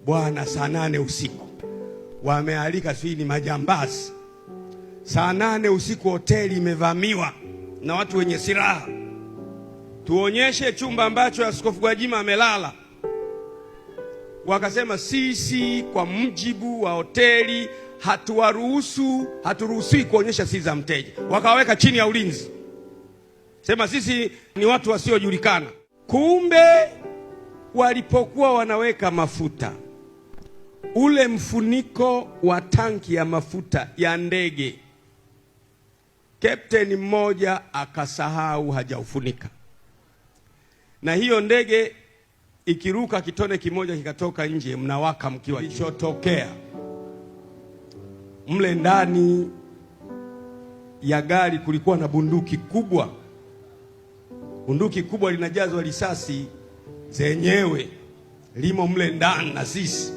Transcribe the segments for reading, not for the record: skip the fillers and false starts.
Bwana, saa 8 usiku wamealika, sijui ni majambazi. Saa 8 usiku hoteli imevamiwa na watu wenye silaha. Tuonyeshe chumba ambacho Askofu Gwajima amelala. Wakasema sisi kwa mujibu wa hoteli haturuhusiwi kuonyesha siri za mteja. Wakaweka chini ya ulinzi, sema sisi ni watu wasiojulikana. Kumbe walipokuwa wanaweka mafuta, ule mfuniko wa tanki ya mafuta ya ndege, kapteni mmoja akasahau hajaufunika, na hiyo ndege ikiruka kitone kimoja kikatoka nje, mnawaka mkiwa. Kilichotokea mle ndani ya gari kulikuwa na bunduki kubwa, bunduki kubwa linajazwa risasi zenyewe, limo mle ndani na sisi.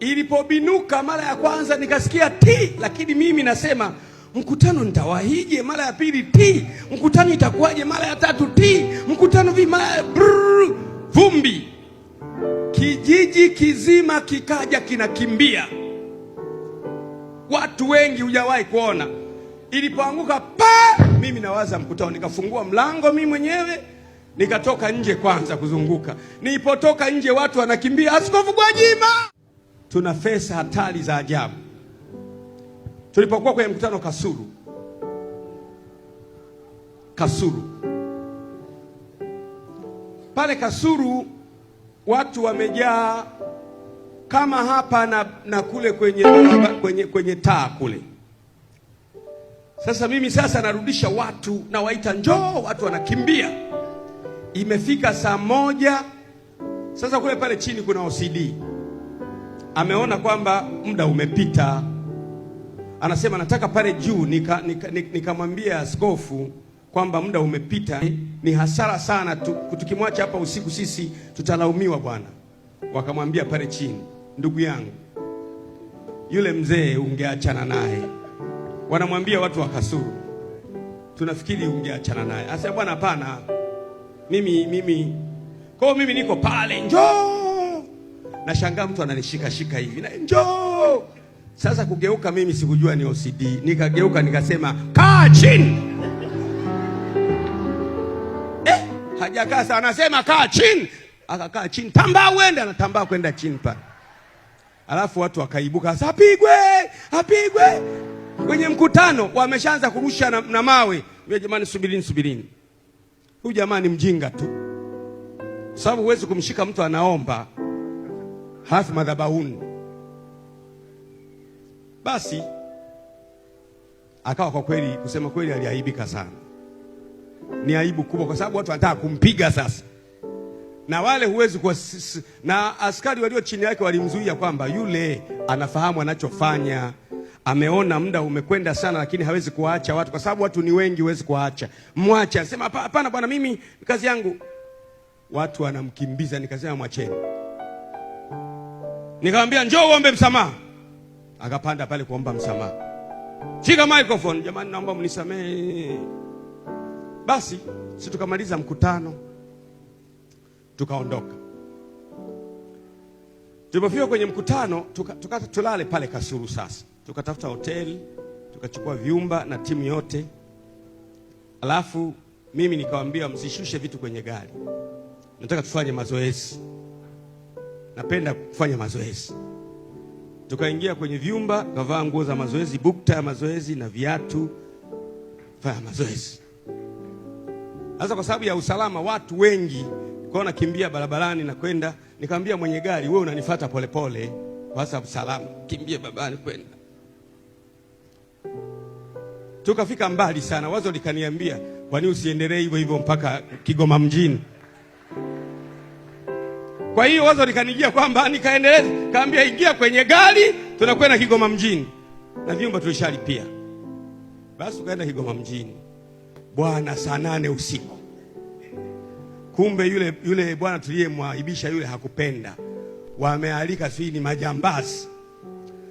Ilipobinuka mara ya kwanza nikasikia ti, lakini mimi nasema mkutano nitawahije? Mara ya pili ti, mkutano itakuwaje? Mara ya tatu ti, mkutano vi, mara brrr, vumbi. Kijiji kizima kikaja kinakimbia, watu wengi hujawahi kuona. Ilipoanguka pa, mimi nawaza mkutano, nikafungua mlango mimi mwenyewe nikatoka nje kwanza kuzunguka. Nilipotoka nje watu wanakimbia, Askofu Gwajima. Tuna fesa hatari za ajabu. Tulipokuwa kwenye mkutano Kasulu, Kasulu pale Kasulu watu wamejaa kama hapa na kule kwenye, kwenye taa kule. Sasa mimi sasa narudisha watu na waita njoo, watu wanakimbia. Imefika saa 1 sasa, kule pale chini kuna OCD ameona kwamba muda umepita, anasema nataka pale juu. Nikamwambia askofu kwamba muda umepita, ni hasara sana tukimwacha hapa usiku sisi tutalaumiwa bwana. Wakamwambia pale chini, ndugu yangu, yule mzee ungeachana naye. Wanamwambia watu wa Kasulu, tunafikiri ungeachana naye. Asema bwana, hapana, mimi kwa mimi niko pale, njoo. Nashangaa mtu ananishika shika hivi na njoo. Sasa kugeuka mimi sikujua ni OCD, nikageuka nikasema kaa chini. Hajakaa sana, anasema kaa chini, akakaa chini, tambaa uende, anatambaa kwenda chini pale. Alafu watu wakaibuka, sasa apigwe, apigwe. Kwenye mkutano wameshaanza kurusha na mawe. Mimi jamani, subirini, subirini. Huyu jamaa ni mjinga tu, sababu huwezi kumshika mtu anaomba halafu madhabahuni. Basi akawa kwa kweli, kusema kweli, aliaibika sana. Ni aibu kubwa, kwa sababu watu wanataka kumpiga sasa, na wale huwezi kwa, na askari walio chini yake walimzuia kwamba yule anafahamu anachofanya, ameona muda umekwenda sana, lakini hawezi kuwaacha watu kwa sababu watu ni wengi, huwezi kuwaacha. Mwache. Anasema hapana bwana, mimi kazi yangu. Watu wanamkimbiza, nikasema mwacheni. Nikamwambia njoo uombe msamaha. Akapanda pale kuomba msamaha. Shika microphone, jamani naomba mnisamehe. Basi si tukamaliza mkutano tukaondoka. Tulipofika kwenye mkutano tuka tulale pale Kasulu sasa. Tukatafuta hoteli, tukachukua vyumba na timu yote. Alafu mimi nikamwambia msishushe vitu kwenye gari. Nataka tufanye mazoezi. Napenda kufanya mazoezi. Tukaingia kwenye vyumba, kavaa nguo za mazoezi, bukta ya mazoezi na viatu, fanya mazoezi. Sasa kwa sababu ya usalama watu wengi kwa nakimbia barabarani na kwenda, nikamwambia mwenye gari, wewe unanifuata polepole kwa sababu salama, kimbia barabarani kwenda. Tukafika mbali sana, wazo likaniambia kwa nini usiendelee hivyo hivyo mpaka Kigoma mjini? Kwa hiyo wazo likanijia kwamba nikaendeleza, kaambia ingia kwenye gari tunakwenda Kigoma mjini, na vyumba tulishalipia. Basi tukaenda Kigoma mjini bwana, saa 8 usiku. Kumbe yule bwana tuliyemwaibisha yule hakupenda, wamealika sijui ni majambazi.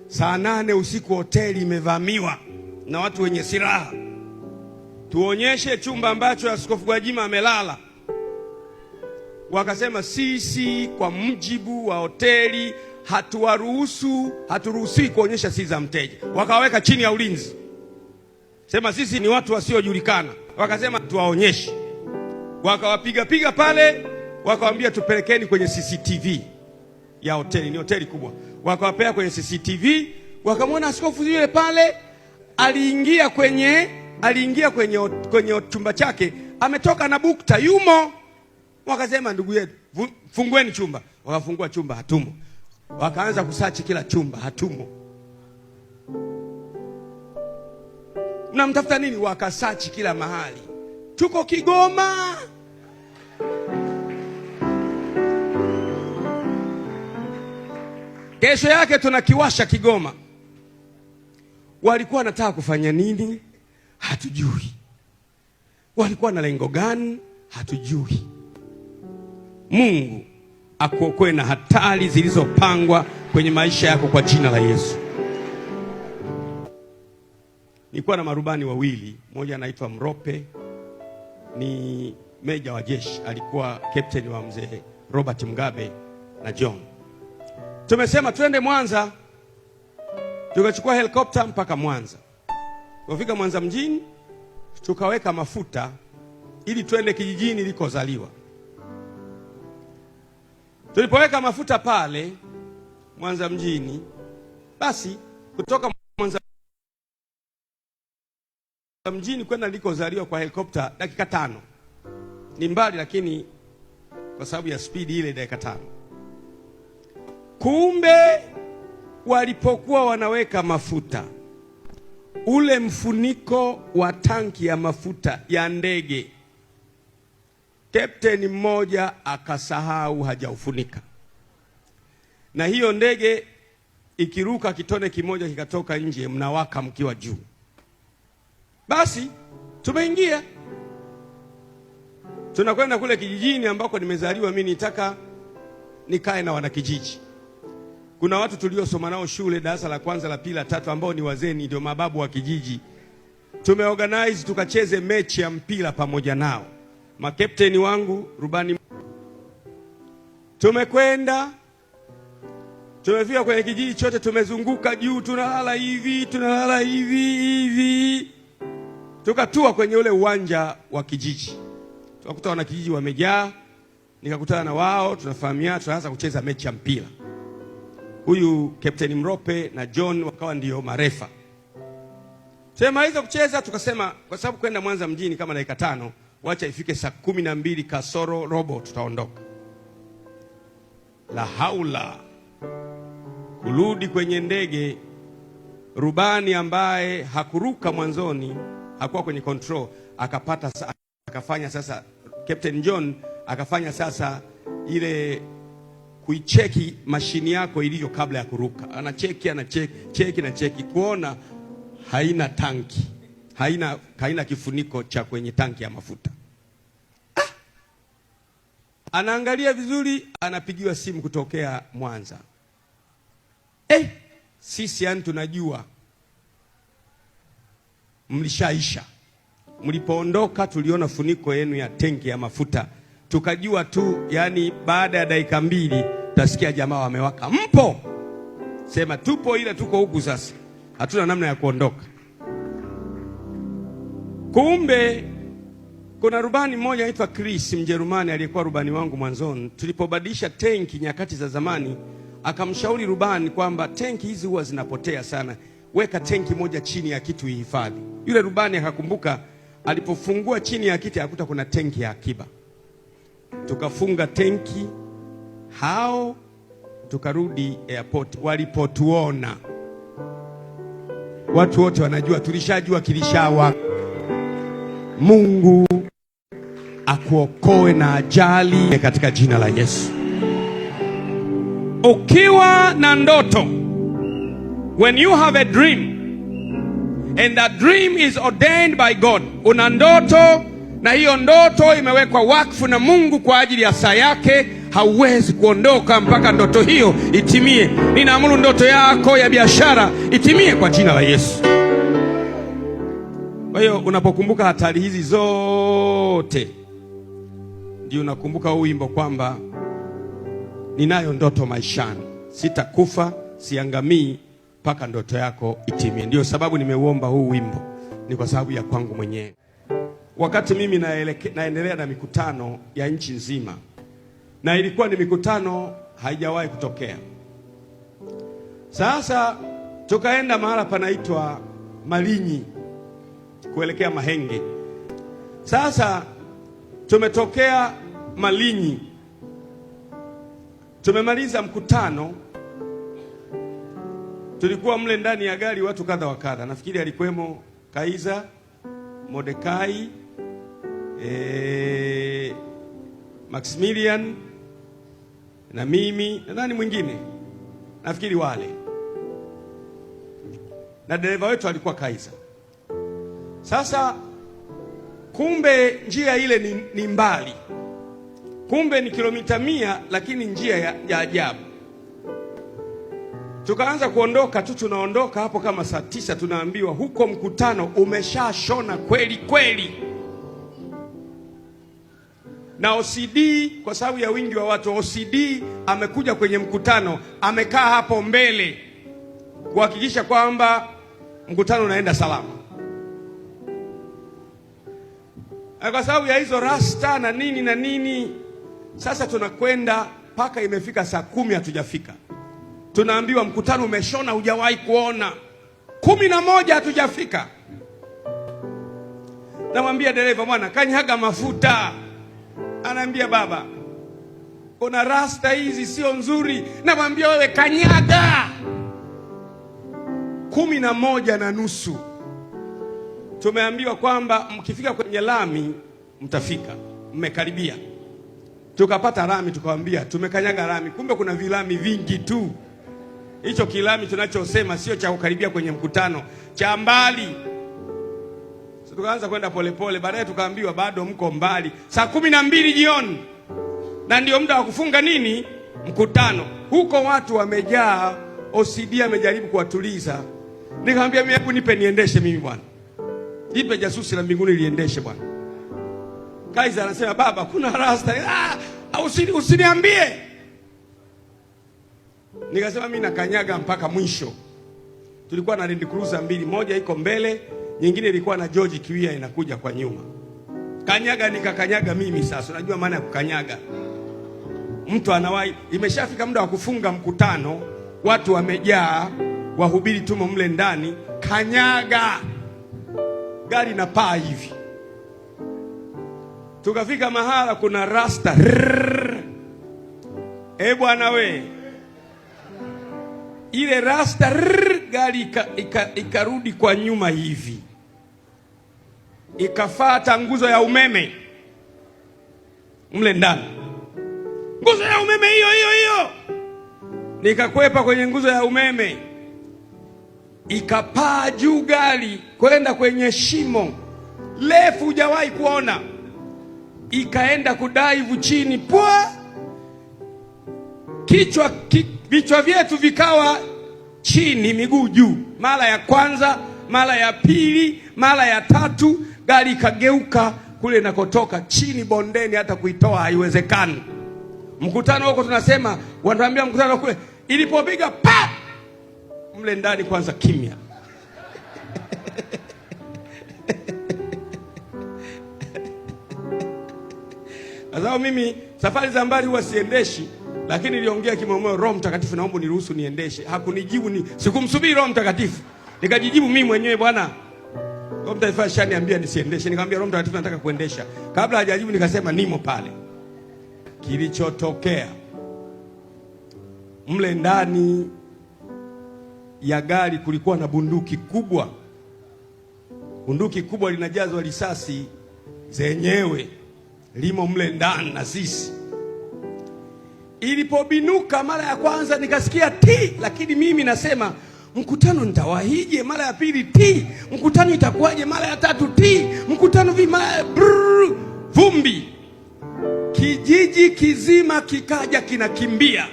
Saa 8 usiku hoteli imevamiwa na watu wenye silaha. Tuonyeshe chumba ambacho Askofu Gwajima amelala. Wakasema sisi kwa mujibu wa hoteli hatuwaruhusu, haturuhusiwi kuonyesha siri za mteja. Wakaweka chini ya ulinzi, sema sisi ni watu wasiojulikana. Wakasema tuwaonyeshe, wakawapiga piga pale, wakawambia tupelekeni kwenye CCTV ya hoteli, ni hoteli kubwa. Wakawapea kwenye CCTV, wakamwona askofu yule pale aliingia kwenye chumba chake, ametoka na bukta yumo. Wakasema ndugu yetu, fungueni chumba. Wakafungua chumba, hatumo. Wakaanza kusearch kila chumba, hatumo. Mnamtafuta nini? Wakasearch kila mahali, tuko Kigoma. Kesho yake tunakiwasha Kigoma. Walikuwa wanataka kufanya nini? Hatujui. Walikuwa na lengo gani? Hatujui. Mungu akuokoe na hatari zilizopangwa kwenye maisha yako kwa jina la Yesu. Nilikuwa na marubani wawili, mmoja anaitwa Mrope, ni meja wa jeshi, alikuwa captain wa mzee Robert Mugabe na John. Tumesema twende Mwanza, tukachukua helikopta mpaka Mwanza. Tukafika Mwanza mjini, tukaweka mafuta ili twende kijijini nilikozaliwa. Tulipoweka mafuta pale Mwanza mjini, basi kutoka Mwanza mjini kwenda nilikozaliwa kwa helikopta dakika 5. Ni mbali, lakini kwa sababu ya spidi ile dakika 5. Kumbe walipokuwa wanaweka mafuta, ule mfuniko wa tanki ya mafuta ya ndege, kapteni mmoja akasahau hajaufunika, na hiyo ndege ikiruka kitone kimoja kikatoka nje, mnawaka mkiwa juu. Basi tumeingia tunakwenda kule kijijini ambako nimezaliwa mimi, nitaka nikae na wanakijiji. Kuna watu tuliosoma nao shule darasa la kwanza, la pili, la tatu, ambao ni wazee, ndio mababu wa kijiji. Tumeorganize tukacheze mechi ya mpira pamoja nao, makapteni wangu, rubani. Tumekwenda, tumefika kwenye kijiji chote, tumezunguka juu, tunalala hivi, tunalala hivi hivi, tukatua kwenye ule uwanja wa kijiji, tukakuta wanakijiji wamejaa. Nikakutana na wao, tunafahamiana, tunaanza kucheza mechi ya mpira. Huyu Captain Mrope na John wakawa ndio marefa. Tumemaliza kucheza, tukasema kwa sababu kwenda Mwanza mjini kama dakika 5, wacha ifike saa 12 kasoro robo tutaondoka. La haula, kurudi kwenye ndege, rubani ambaye hakuruka mwanzoni, hakuwa kwenye control, akapata akafanya sasa, Captain John akafanya sasa ile kuicheki mashini yako ilivyo kabla ya kuruka. Anacheki, anacheki, cheki na cheki kuona haina tanki, haina kifuniko cha kwenye tanki ya mafuta. Anaangalia vizuri, anapigiwa simu kutokea Mwanza. Sisi yani tunajua mlishaisha. Mlipoondoka tuliona funiko yenu ya tenki ya mafuta, tukajua tu yani baada ya dakika 2 tutasikia jamaa wamewaka. Mpo? Sema tupo, ila tuko huku sasa, hatuna namna ya kuondoka. Kumbe kuna rubani mmoja anaitwa Chris, Mjerumani, aliyekuwa rubani wangu mwanzoni. Tulipobadilisha tenki nyakati za zamani, akamshauri rubani kwamba tenki hizi huwa zinapotea sana, weka tenki moja chini ya kitu ihifadhi. Yule rubani akakumbuka, alipofungua chini ya kiti akakuta kuna tenki ya akiba. Tukafunga tenki hao, tukarudi airport. Walipotuona watu wote wanajua, tulishajua kilishawa. Mungu akuokoe na ajali katika jina la Yesu. Ukiwa na ndoto, when you have a dream and that dream is ordained by God, una ndoto na hiyo ndoto imewekwa wakfu na Mungu kwa ajili ya saa yake, hauwezi kuondoka mpaka ndoto hiyo itimie. Ninaamuru ndoto yako ya biashara itimie kwa jina la Yesu. Kwa hiyo unapokumbuka hatari hizi zote, Ndio nakumbuka huu wimbo kwamba ninayo ndoto maishani, sitakufa siangamii mpaka ndoto yako itimie. Ndio sababu nimeuomba huu wimbo, ni kwa sababu ya kwangu mwenyewe. Wakati mimi naendelea na mikutano ya nchi nzima, na ilikuwa ni mikutano haijawahi kutokea. Sasa tukaenda mahala panaitwa Malinyi kuelekea Mahenge. Sasa tumetokea Malinyi, tumemaliza mkutano, tulikuwa mle ndani ya gari watu kadha wa kadha, nafikiri alikuwemo Kaiza, Mordekai, Maximilian na mimi na nani mwingine, nafikiri wale, na dereva wetu alikuwa Kaiza. Sasa kumbe njia ile ni mbali, kumbe ni kilomita 100, lakini njia ya ajabu. Tukaanza kuondoka tu, tunaondoka hapo kama saa 9, tunaambiwa huko mkutano umeshashona kweli kweli. Na OCD kwa sababu ya wingi wa watu, OCD amekuja kwenye mkutano, amekaa hapo mbele kuhakikisha kwamba mkutano unaenda salama. Na kwa sababu ya hizo rasta na nini na nini, sasa tunakwenda mpaka imefika saa 10 hatujafika. Tunaambiwa mkutano umeshona, hujawahi kuona. 11 hatujafika. Namwambia dereva, bwana kanyaga mafuta. Anaambia baba, kuna rasta hizi sio nzuri. Namwambia wewe kanyaga. 11:30 tumeambiwa kwamba mkifika kwenye lami mtafika, mmekaribia. Tukapata lami, tukawaambia tumekanyaga lami, kumbe kuna vilami vingi tu. Hicho kilami tunachosema sio cha kukaribia kwenye mkutano, cha mbali. So, tukaanza kwenda polepole, baadaye tukaambiwa bado mko mbali. Saa 12 jioni, na ndio muda wa kufunga nini mkutano. Huko watu wamejaa, OCD amejaribu kuwatuliza. Nikamwambia mimi, hebu nipe niendeshe mimi bwana, nipe jasusi la mbinguni liendeshe bwana. Kaiza anasema baba, kuna rasta. Usiniambie. Nikasema mimi nakanyaga mpaka mwisho. Tulikuwa na Land Cruiser 2, moja iko mbele, nyingine ilikuwa na George Kiwia inakuja kwa nyuma. Kanyaga nikakanyaga mimi sasa. Unajua maana ya kukanyaga? Mtu anawahi, imeshafika muda wa kufunga mkutano, watu wamejaa, wahubiri tumo mle ndani, kanyaga. Gari na paa hivi. Tukafika mahala kuna rasta. Eh bwana we. Ile rasta gari ikarudi kwa nyuma hivi. Ikafata nguzo ya umeme mle ndani. Nguzo ya umeme hiyo hiyo hiyo. Nikakwepa kwenye nguzo ya umeme. Ikapaa juu gari kwenda kwenye shimo refu hujawahi kuona. Ikaenda kudaivu chini pwa. Vichwa vyetu vikawa chini, miguu juu. Mara ya kwanza, mara ya pili, mara ya tatu, gari ikageuka kule inakotoka chini bondeni, hata kuitoa haiwezekani. Mkutano huko tunasema, wanatuambia mkutano kule, ilipopiga pa mle ndani kwanza kimya. Sasa mimi safari za mbali huwa siendeshi, lakini niliongea kimoyo, Roho Mtakatifu naomba niruhusu niendeshe. Hakunijibu, ni sikumsubiri Roho Mtakatifu. Nikajijibu mimi mwenyewe, bwana Roho Mtakatifu ashaniambia nisiendeshe. Nikamwambia Roho Mtakatifu nataka kuendesha. Kabla hajajibu nikasema nimo pale. Kilichotokea mle ndani ya gari kulikuwa na bunduki kubwa. Bunduki kubwa linajazwa risasi zenyewe, limo mle ndani na sisi. Ilipobinuka mara ya kwanza nikasikia ti, lakini mimi nasema mkutano nitawahije? Mara ya pili ti, mkutano itakuwaje? Mara ya tatu ti, mkutano vima brrr, vumbi. Kijiji kizima kikaja kinakimbia,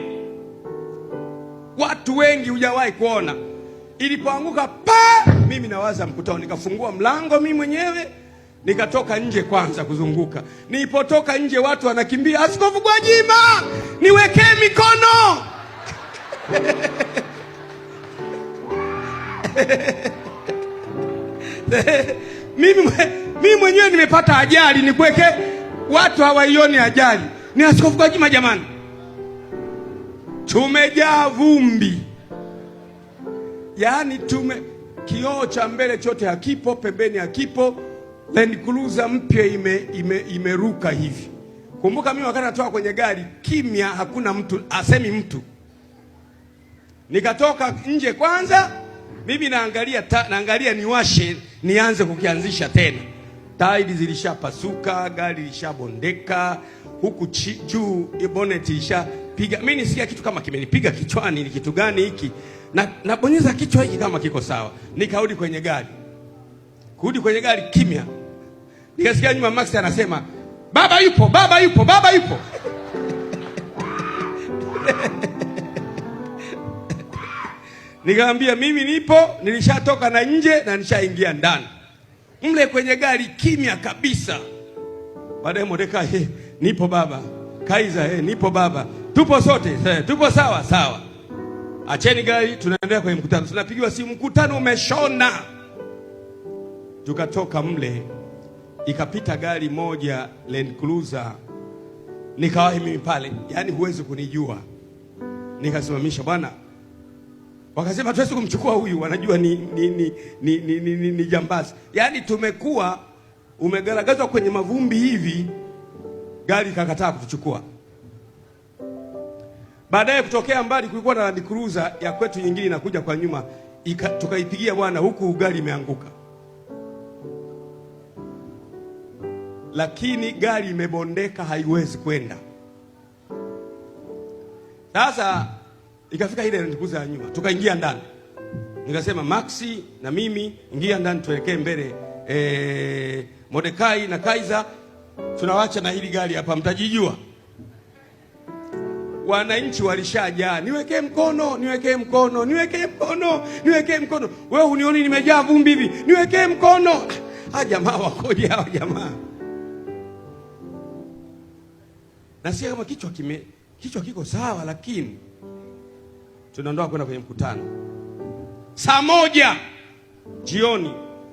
watu wengi hujawahi kuona. Ilipoanguka pa, mimi nawaza mkutano, nikafungua mlango mimi mwenyewe. Nikatoka nje kwanza kuzunguka. Nilipotoka nje watu wanakimbia, Askofu Gwajima, niwekee mikono. Mimi mwenyewe nimepata ajali, nikuweke, watu hawaioni ajali. Ni Askofu Gwajima jamani. Tumejaa vumbi. Yaani kioo cha mbele chote hakipo, pembeni hakipo. Land Cruiser mpya imeruka hivi. Kumbuka mimi wakati natoka kwenye gari kimya, hakuna mtu, asemi mtu. Nikatoka nje kwanza, mimi naangalia niwashe, nianze kukianzisha tena. Tairi zilishapasuka, gari lishabondeka, huku juu bonnet ilishapiga. Mimi nisikia kitu kama kimenipiga kichwani, ni kitu gani hiki? Na nabonyeza kichwa hiki kama kiko sawa. Nikarudi kwenye gari. Kurudi kwenye gari kimya. Nikasikia nyuma Max anasema, baba yupo, baba yupo, baba yupo. Nikamwambia mimi nipo, nilishatoka na nje na nishaingia ndani. Mle kwenye gari kimya kabisa. Baadaye Mordekai, nipo baba. Kaiza, nipo baba. Tupo sote, tupo sawa sawa. Acheni gari, tunaendelea kwenye mkutano. Tunapigiwa simu, mkutano umeshona. Tukatoka mle, ikapita gari moja Land Cruiser. Nikawahi mimi pale, yaani huwezi kunijua. Nikasimamisha bwana. Wakasema tuwezi kumchukua huyu, wanajua ni jambazi. Yaani tumekuwa umegaragazwa kwenye mavumbi hivi, gari ikakataa kutuchukua. Baadaye kutokea mbali kulikuwa na Land Cruiser ya kwetu nyingine inakuja kwa nyuma, tukaipigia bwana, huku gari imeanguka. Lakini gari imebondeka, haiwezi kwenda. Sasa ikafika ile Land Cruiser ya nyuma, tukaingia ndani. Nikasema Maxi na mimi ingia ndani tuelekee mbele. Mordekai na Kaiza tunawacha na hili gari hapa, mtajijua. Wananchi walishajaa, niwekee mkono, niwekee mkono, niwekee mkono, niwekee mkono. Wewe unioni nimejaa vumbi hivi, niwekee mkono. Ha, jamaa wakoje hawa jamaa? Nasikia kama kichwa kiko sawa, lakini tunaondoka kwenda kwenye mkutano saa 1 jioni.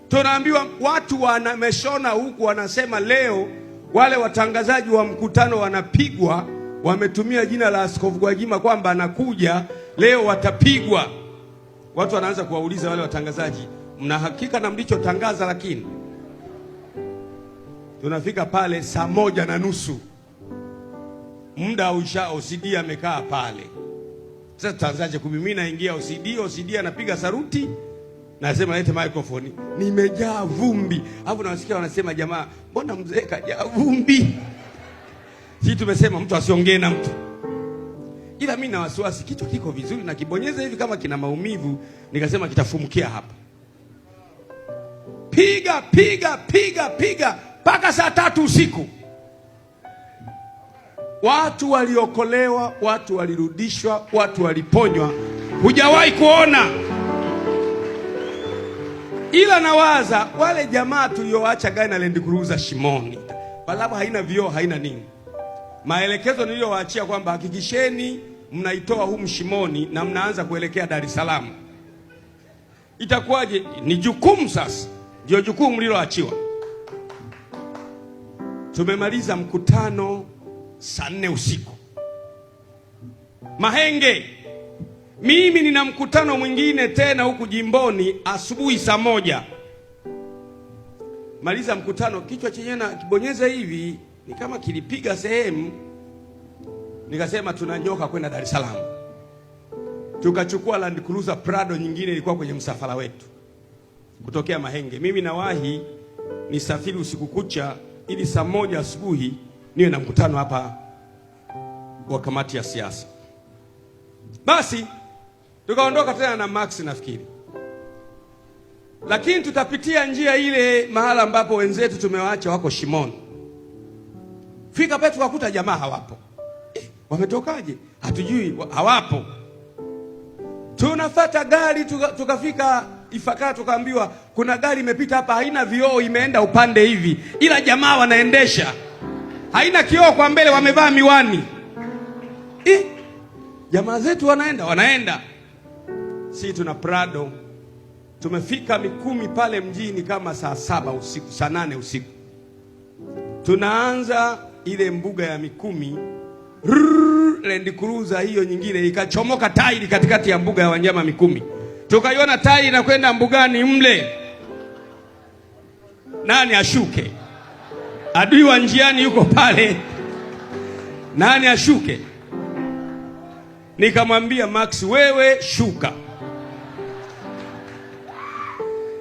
Tunaambiwa watu wanameshona huku, wanasema leo wale watangazaji wa mkutano wanapigwa, wametumia jina la Askofu Gwajima kwamba anakuja leo, watapigwa. Watu wanaanza kuwauliza wale watangazaji, mna hakika na mlichotangaza? Lakini tunafika pale saa 1:30, muda usha, OCD amekaa pale. Sasa tutaanzaje kumimina? Ingia OCD, OCD anapiga saruti, nasema lete microphone, nimejaa vumbi. Alafu nawasikia wanasema, jamaa mbona mzee kajaa vumbi? Sisi tumesema mtu asiongee na mtu. Ila mimi na wasiwasi, kichwa kiko vizuri na kibonyeza hivi kama kina maumivu, nikasema kitafumukia hapa. Piga piga piga piga mpaka saa 3 usiku. Watu waliokolewa, watu walirudishwa, watu waliponywa. Hujawahi kuona. Ila nawaza wale jamaa tulioacha gari na Land Cruiser shimoni, kwa sababu haina vioo, haina nini. Maelekezo niliyowaachia kwamba hakikisheni mnaitoa humu shimoni na mnaanza kuelekea Dar es Salaam. Itakuwaje? Ni jukumu sasa, ndio jukumu mliloachiwa. Tumemaliza mkutano saa 4 usiku Mahenge. Mimi nina mkutano mwingine tena huku jimboni asubuhi saa 1. Maliza mkutano, kichwa chenyewe na kibonyeza hivi ni kama kilipiga sehemu. Nikasema tunanyoka kwenda Dar es Salaam. Tukachukua Land Cruiser Prado nyingine ilikuwa kwenye msafara wetu kutokea Mahenge. Mimi nawahi nisafiri usiku kucha ili saa 1 asubuhi niwe na mkutano hapa wa kamati ya siasa. Basi tukaondoka tena na Max nafikiri. Lakini tutapitia njia ile mahala ambapo wenzetu tumewaacha wako shimoni. Fika pale tukakuta jamaa hawapo. Wametokaje? Hatujui, hawapo. Tunafuata gari tukafika Ifakara tukaambiwa kuna gari imepita hapa, haina vioo, imeenda upande hivi, ila jamaa wanaendesha, haina kioo kwa mbele, wamevaa miwani. Jamaa zetu wanaenda wanaenda, si tuna Prado. Tumefika Mikumi pale mjini kama saa 7 usiku, saa 8 usiku, tunaanza ile mbuga ya Mikumi. Land Cruiser hiyo nyingine ikachomoka tairi katikati ya mbuga ya wanyama Mikumi, tukaiona tairi inakwenda mbugani mle. Nani ashuke? Adui wa njiani yuko pale, nani ashuke? Nikamwambia Max, wewe shuka.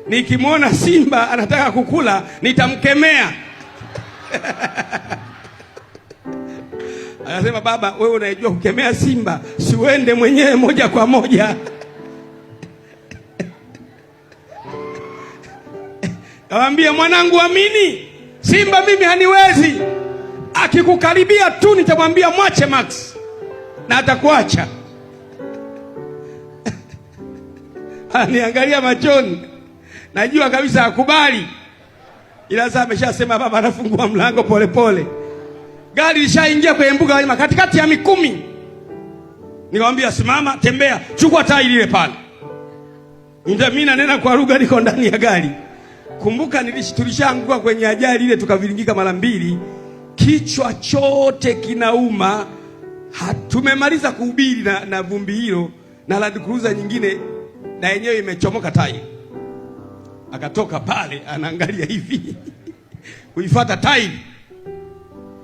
Nikimwona simba anataka kukula nitamkemea. Akasema, baba wewe unaijua kukemea simba, si uende mwenyewe moja kwa moja. Kamwambia, mwanangu, amini, simba mimi haniwezi. Akikukaribia tu nitamwambia mwache Max na atakuacha. Aniangalia machoni, najua kabisa akubali, ila sasa ameshasema baba anafungua mlango polepole. Gari lishaingia kwenye mbuga ya wanyama katikati ya Mikumi. Nikamwambia simama, tembea, chukua tairi ile pale. Ndio mimi nanena kwa lugha, niko ndani ya gari. Kumbuka tulishaanguka kwenye ajali ile tukaviringika mara mbili, kichwa chote kinauma. Tumemaliza kuhubiri na vumbi hilo, na Land Cruiser nyingine na yenyewe imechomoka tairi. Akatoka pale anaangalia hivi kuifuata tairi.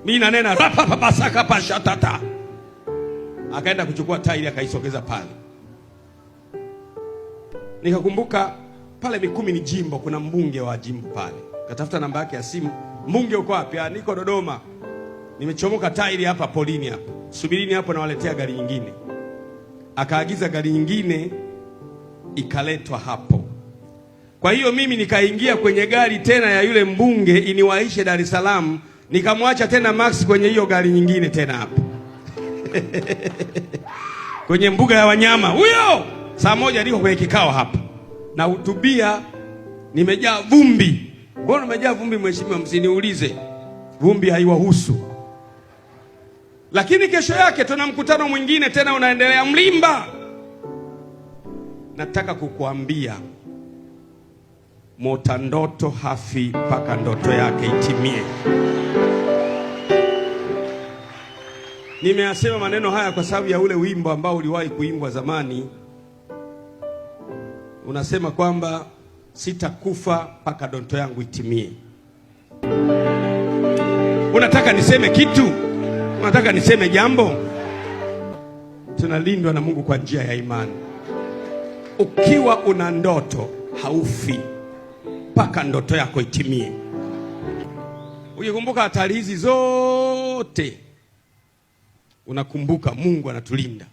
Mimi nanena rapapapasaka pashatata. Akaenda kuchukua tairi akaisogeza pale. Nikakumbuka pale Mikumi ni jimbo, kuna mbunge wa jimbo pale. Katafuta namba yake ya simu. Mbunge uko wapi? Niko Dodoma. Nimechomoka tairi hapa polini hapa. Subirini hapo nawaletea gari nyingine. Akaagiza gari nyingine ikaletwa hapo. Kwa hiyo mimi nikaingia kwenye gari tena ya yule mbunge iniwaishe Dar es Salaam, nikamwacha tena Max kwenye hiyo gari nyingine tena hapo. Kwenye mbuga ya wanyama. Huyo saa 1 niko kwenye kikao hapa. Na hutubia, nimejaa vumbi. Mbona umejaa vumbi mheshimiwa? Msiniulize. Vumbi haiwahusu. Lakini kesho yake tuna mkutano mwingine tena unaendelea Mlimba. Nataka kukuambia, mota ndoto hafi mpaka ndoto yake itimie. Nimeyasema maneno haya kwa sababu ya ule wimbo ambao uliwahi kuimbwa zamani. Unasema kwamba sitakufa mpaka ndoto yangu itimie. Unataka niseme kitu? Unataka niseme jambo? Tunalindwa na Mungu kwa njia ya imani. Ukiwa una ndoto haufi mpaka ndoto yako itimie. Ukikumbuka hatari hizi zote, unakumbuka Mungu anatulinda.